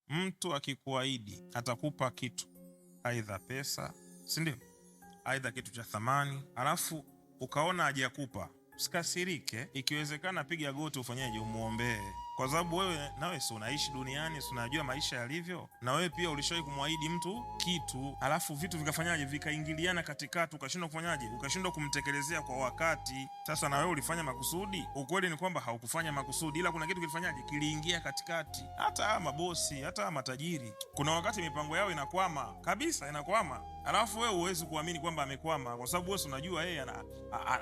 Mtu akikuahidi atakupa kitu, aidha pesa, si ndio? Aidha kitu cha thamani, alafu ukaona hajakupa, usikasirike. Ikiwezekana piga goti, ufanyeje? Umuombee, kwa sababu wewe nawe si unaishi duniani, si unajua maisha yalivyo, na wewe pia ulishawahi kumwahidi mtu kitu, alafu vitu vikafanyaje, vikaingiliana katikati, ukashindwa kufanyaje, ukashindwa kumtekelezea kwa wakati. Sasa na wewe ulifanya makusudi? Ukweli ni kwamba haukufanya makusudi, ila kuna kitu kilifanyaje, kiliingia katikati. Hata hawa mabosi, hata hawa matajiri, kuna wakati mipango yao inakwama kabisa, inakwama alafu wewe huwezi kuamini kwamba amekwama, kwa sababu wewe unajua yeye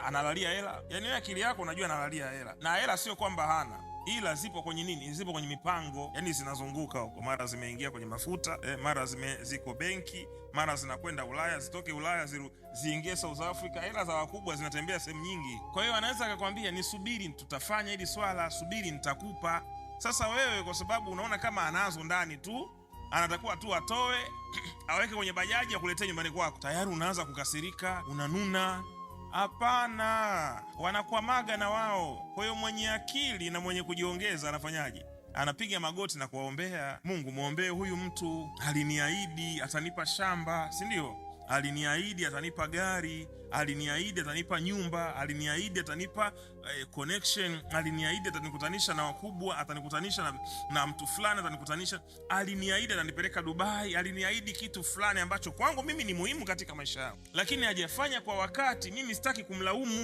analalia hela. Yani wewe akili yako unajua analalia hela, na hela sio kwamba hana, ila zipo kwenye nini, zipo kwenye mipango, yani zinazunguka huko, mara zimeingia kwenye mafuta mara ziko benki, mara zinakwenda Ulaya, zitoke Ulaya ziingie South Africa. Hela za wakubwa zinatembea sehemu nyingi. Kwa hiyo anaweza akakwambia nisubiri, tutafanya hili swala, subiri nitakupa. Sasa wewe kwa sababu unaona kama anazo ndani tu, anatakuwa tu atoe aweke kwenye bajaji akuletee nyumbani kwako, tayari unaanza kukasirika, unanuna. Hapana, wanakwamaga na wao. Kwa hiyo mwenye akili na mwenye kujiongeza anafanyaje? Anapiga magoti na kuwaombea Mungu, mwombee huyu mtu, aliniahidi atanipa shamba, si ndio? Aliniahidi atanipa gari, aliniahidi atanipa nyumba, aliniahidi atanipa connection, aliniahidi atanikutanisha na wakubwa, atanikutanisha na mtu fulani, atanikutanisha, aliniahidi atanipeleka Dubai, aliniahidi kitu fulani ambacho kwangu mimi ni muhimu katika maisha yangu, lakini hajafanya kwa wakati. Mimi sitaki kumlaumu.